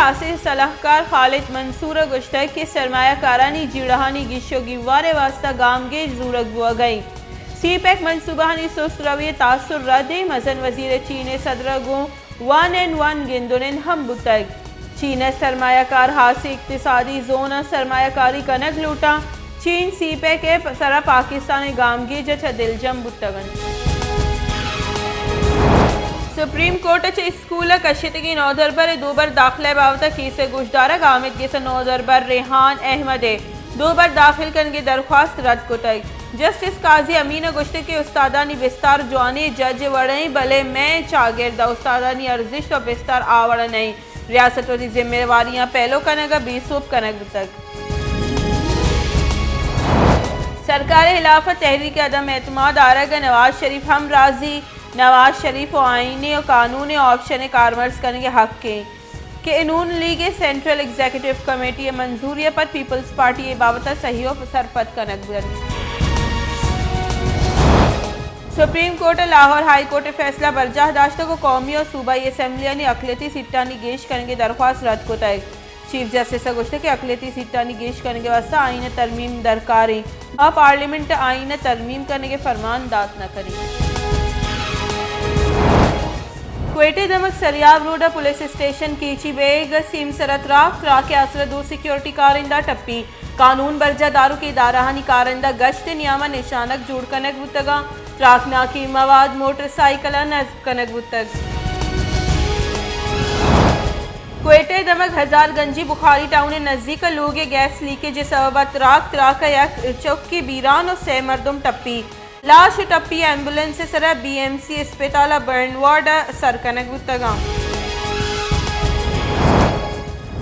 سیاسی سلاہکار خالد منصور ءَ گوشتگ کہ سرمایہ کارانی جیڑہانی گیش ءُ گیوار ءِ واستہ گامگیج زورگ بوگ ءَ اِنت۔ سی پیک منصوبہانی سست روی ءِ تاثر رد اِنت، مزن وزیر ءِ چین ءِ صدر ءَ گوں ون اینڈ ون گند ءُ نند ہم بوتگ۔ چین ءِ سرمایہ کار ہاسیں اقتصادی زون ءَ سرمایہ کاری کنگ لوٹاں۔ چین سی پیک ءِ سرا پاکستان ءِ گامگیج ءَ چہ دلجم بوتگ اَنت۔ سپریم کورٹ ءَ چہ اسکول ءَ کشتگیں نودربر ءِ دوبر داخلہ ءِ بابت ءَ کیس ءِ گوشدارگ، آمید گس ءِ نودربر ریحان احمد ءِ دوبر داخل کنگ ءِ درخواست رد کتگ۔ جسٹس قاضی امین ءَ گوشتگ کہ استادانی بستار جوانیں، جج ءِ وڑ ایں، بلے مئے چاگرد ءَ استادانی ارزشت ءُ بستار آ وڑ ءَ نہ ایں۔ ریاست وتی ذمہ واریاں پیلو کنگ ءَ بے سوب کنگ بوتگ۔ سرکار ءِ ہلاف ءَ تحریک عدم اعتماد آرگ ءَ نواز شریف ہم راضی۔ نواز شریف ءَ آئین ءُ قانون ءِ آپشن ءِ کارمرز کنگ ءِ حق ایں کہ نون لیگ ءِ سینٹرل ایگزیکٹو کمیٹی ءِ منظوری ءَ پد پیپلز پارٹی ءَ اے بابت ءَ صحیح ءُ سرپد کنگ بہ انت۔ سپریم کورٹ ءَ لاہور ہائی کورٹ ءِ فیصلہ برجاہ داشتگ ءُ قومی ءُ صوبائی اسمبلیانی اقلیتی سیٹانی گیش کنگ ءِ درخواست رد کتگ۔ چیف جسٹس ءَ گوشتگ کہ اقلیتی سیٹانی گیش کنگ ءِ واستہ آئین ءِ ترمیم درکار ایں۔ ما پارلیمنٹ ءَ آئین ءِ ترمیم کنگ ءِ فرمان دات نہ کنیں۔ کوئٹہ ءِ دمگ سریاب روڈ ءَ پولیس اسٹیشن کیچی بیگ ءِ سیمسر ءَ تراک، تراک ءِ آسر ءَ دو سیکورٹی کارندہ ٹپی۔ قانون برجاہ داروکیں ادارہانی کارندہ گشت ءِ نیام ءَ نشانگ جوڑ کنگ بوتگ اَنت۔ تراکناکیں مواد موٹر سائیکل ءَ نصب کنگ بوتگ۔ کوئٹہ ءِ دمگ ہزار گنجی بخاری ٹاؤن ءِ نزیک ءَ لوگ ءَ گیس لیکیج ءِ سبب ءَ تراک، تراک ءَ یک چکے بیران ءُ سئے مردم ٹپی۔ لاش ءُ ٹپی ایمبولینس ءِ سرا بی ایم سی اسپتال ءِ برن وارڈ ءَ سر کنگ بوتگ اَنت۔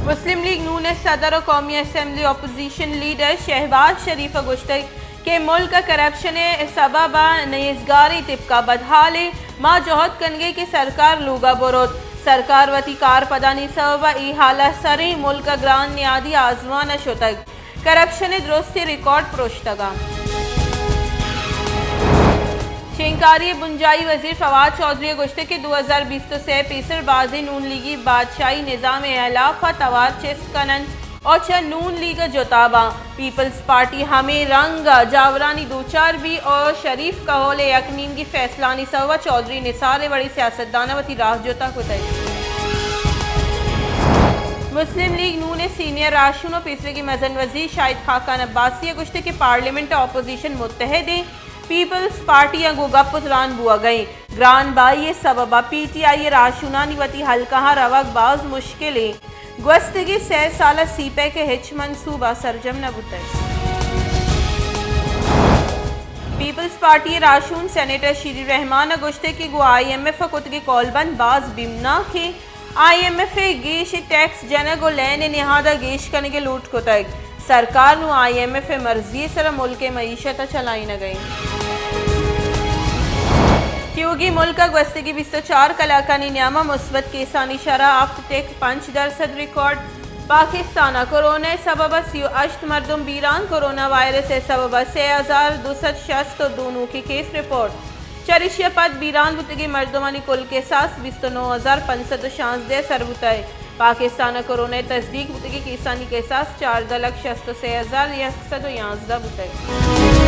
مسلم لیگ نون ءِ صدر ءُ قومی اسمبلی اپوزیشن لیڈر شہباز شریف ءَ گوشتگ کہ ملک ءَ کرپشن ءِ سبب ءَ نیزگاریں طبقہ بدحال ایں، ما جہد کنگ ءَ ایں کہ سرکار لوگ ءَ بروت۔ سرکار وتی کارپدانی سبب ءَ اے حال ءَ سر ایں، ملک ءِ گران نیادی آزمان ءَ شتگ۔ کرپشن ءِ درستیں ریکارڈ پروشتگ اَنت۔ شنگکاری ءِ بنجاہی وزیر فواد چوہدری ءَ گوشتگ کہ دو ہزار بیست ءُ سئے ءَ پیسر بازیں نون لیگی بادشاہی نظام ءِ ہلاپ ءَ توار چست کن اَنت ءُ چہ نون لیگ ءَ جتا باں۔ پیپلز پارٹی ہمے رنگ ءَ جاورانی دوچار بی ءُ شریف کہول ءِ یک نیمگی فیصلہانی سبب ءَ چوہدری نثار ءِ وڑیں سیاستدان ءَ وتی راہ جتا کتگ۔ مسلم لیگ نون ءِ سینئر راہشون ءُ پیسریگیں مزن وزیر شاہد خاقان عباسی ءَ گوشتگ کہ پارلیمنٹ ءَ اپوزیشن متحد ایں، پیپلز پارٹی ءَ گوں گپ ءُ تران بوگ ءَ ایں۔ گران بہائی ءِ سبب ءَ پی ٹی آئی ءِ راہشونانی وتی حلقہاں روگ باز مشکل ایں۔ گوستگیں سئے سال ءَ سی پیک ءِ ہچ منصوبہ سرجم نہ بوتگ۔ پیپلز پارٹی ءِ راہشون سینیٹر شیری رحمان ءَ گوشتگ کہ گوں آئی ایم ایف ءَ کتگیں کولبند باز بیمناک ایں۔ آئی ایم ایف ءَ گیش ٹیکس جنگ ءُ لین ءِ نہاد ءَ گیش کنگ ءِ لوٹ کتگ۔ سرکار نوں آئی ایم ایف ءِ مرضی ءِ سرا ملک ءِ معیشت ءَ چلائینگ ءَ اِنت۔ تیوگیں ملک ءَ گوستگیں بیست ءُ چار کلاکانی نیام ءَ مثبت کیسانی شرح ہفت ٹک پنچ درسد ریکارڈ۔ پاکستان ءَ کورونا ءِ سبب ءَ سی ءُ ہشت مردم بیران، کورونا وائرس ءِ سبب ءَ سے ہزار دو سد شست ءُ دو نوکیں کیس رپورٹ۔ چریشی ءَ پد بیران بوتگیں مردمانی کل کساس بیست ءُ نو ہزار پنچ سد ءُ شانزدہ ءَ سر بوتگ۔ پاکستان ءَ کورونا ءِ تصدیق بوتگیں کیسانی کساس چاردہ لکھ شست ءُ سے ہزار یک سد ءُ یانزدہ بوتگ۔